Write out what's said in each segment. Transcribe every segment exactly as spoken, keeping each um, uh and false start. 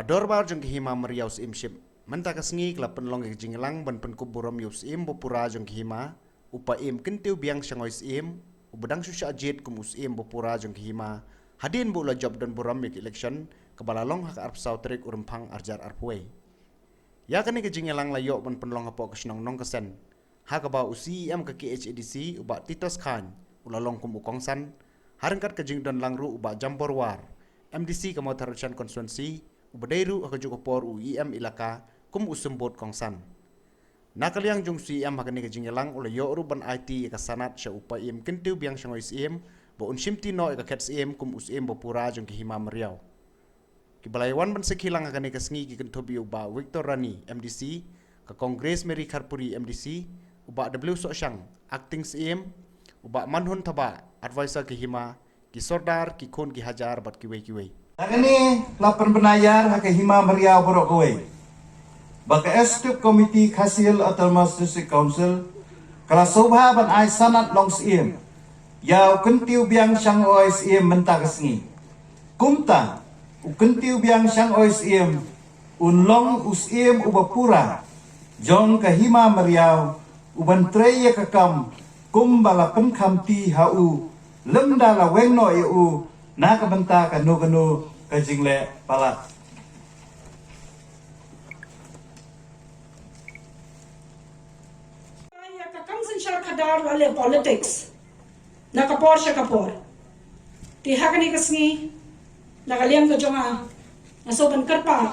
Dorbar jong ka Hima Mariaw Syiem Ship mynta ka sngi ka la pynlong ïa ka jingïalang ban pynkup burom ïa u Syiem ba pura jong ka Hima, u Paiem Kyntiew Biang Shangoi Syiem, uba dang shu shah jied kum u Syiem ba pura jong ka Hima, hadien ba u la jop don burom ïa ka election kaba la long ha ka arphew saw tarik u Rymphang arhajar arphew wei. Ïa kane ka jingïalang la ïoh ban pynlong hapoh ka shnong Nongkasen, ha kaba u C E M ka K H A D C, u Bah Titos Chyne, u la long kum u kongsan, ha ryngkat ka jingdon lang ruh u Bah Jambor War, M D C ka Mawthadraishan Constituency, uba dei ruh ha kajuh ka por u E M elaka kum u symbud kongsan. Na ka liang jong u C E M ha kane ka jingïalang u la ïoh ruh ban aiti ïa ka sanad sha u Paiem Kyntiew Biang Shangoi Syiem ba un shimti noh ïa ka khet Syiem kum u Syiem ba pura jong ka Hima Mariaw. Kiba la ïawan ban sakhi lang ha kane ka sngi ki kynthup ïa u Bah Victor Rani, M D C, ka Congress Mary Kharpuri, M D C, u Bah W Sohshang, Acting Syiem, u Bah Manhun Thabah, Advisor ka Hima, ki Sordar, ki Khun ki Hajar bad kiwei kiwei. Ha kane la pynbna ïar ha ka Hima Mariaw baroh kawei ba ka Executive Committee Khasi Hills Autonomous District Council ka la sngewbha ban ai sanad long Syiem ïa u Kyntiew Biang Shangoi Syiem mynta ka sngi. Kumta, u Kyntiew Biang Shangoi Syiem un long u Syiem uba pura jong ka Hima Mariaw, uban trei ïa ka kam kumba la pynkhamti ha u, lymda la weng noh ïa u na ka bynta kano kano ka jingleh palat. Ïa ka kam synshar khadar la leh politics na ka por sha ka por. Te ha kane ka sngi, na ka liang ka jong nga, nga sngewbha ban kyrpad,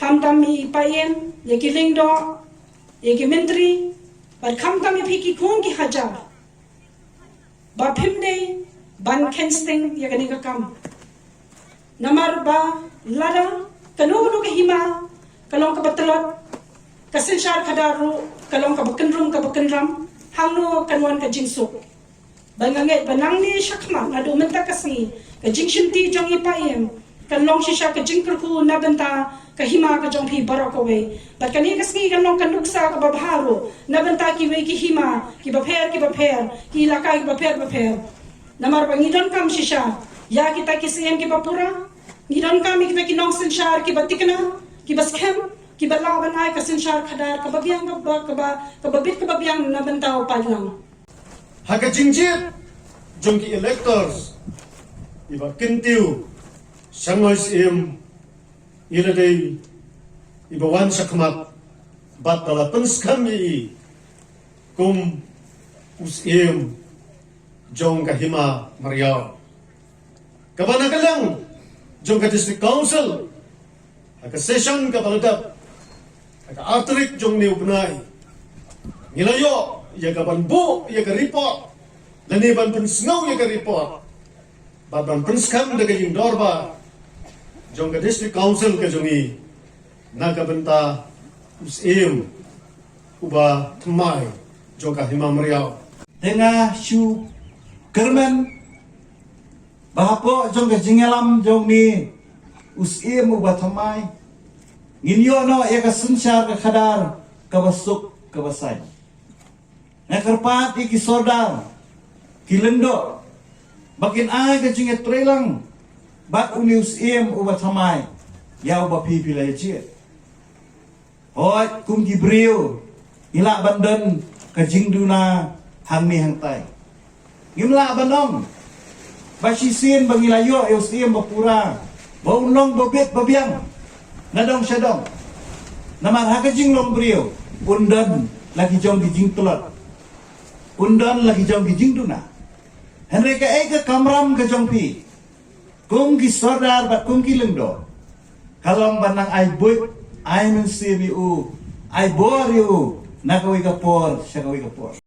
khamtam ïa i Paiem, ïa ki Lyngdoh, ïa ki Myntri, bad khamtam ïa phi ki Khun ki Hajar, ba phim dei ban kheiñ sting ïa kane ka kam. Namar ba lada kano kano ka hima ka long kaba tlot, ka synshar khadar ruh ka long kaba kynrum kaba kynram, hangno kan wan ka jingsuk? Ba nga ngeit ba nangne shakhmat naduh mynta ka sngi, ka jingshimti jong i Paiem kan long shisha ka jingkyrkhu na bynta ka hima ka jong phi baroh kawei. Bad kane ka sngi kan long ka nuksa kaba bha ruh na bynta kiwei ki hima kiba pher kiba pher, ki elaka kiba pher ba pher. Namar ba ngi donkam shisha ïa kita ki Syiem kiba pura, ngi donkam ïa kita ki nongsynshar kiba thikna, kiba skhem, kiba lah ban ai ka synshar khadar kaba biang, kaba, kaba, kaba bit kaba biang na bynta u paidlang. Ha ka jingjied jong ki electors, i Bah Kyntiew Shangoi Syiem i la dei iba wan shakhmat bad ba la pynskhem ïa i kum u Syiem jong ka Hima Mariaw. Kaba na ka liang jong ka District Council, ha ka session kaba la dep ha ka ar tarik jong une u bnai, ngi la ïoh ïa ka ban buh ïa ka report lane ban pynsngew ïa ka report bad ban pynskhem da ka jingdorbar jong ka District Council ka jong ngi na ka bynta u Syiem uba thymmai jong ka Hima Mariaw. Te nga shu kyrmen ba hapoh jong ka jingïalam jong une u Syiem uba thymmai, ngin ïoh noh ïa ka synshar ka khadar kaba suk kaba saiñ. Nga kyrpad ïa ki Sordar, ki Lyngdoh, ba kin ai ka jingïatreilang bad une u Syiem uba thymmai ïa uba phi phi la ïa jied. Hooid, kum ki briew ngi lah ban don ka jingduna hangne hangtai. Ngim lah ban ong ba shisien ba ngi la ïoh ïa u Syiem ba pura, ba un long ba bit ba biang na dong sha dong. Namar ha ka jinglong briew un don la ki jong ki jingtlot, un don la ki jong ki jingduna. Hynrei kaei ka kamram ka jong phi kum ki Sordar bad kum ki Lyngdoh ka long ban nang ai buit, ai mynsiem ïa u, ai bor ïa u na kawei ka por sha kawei ka por.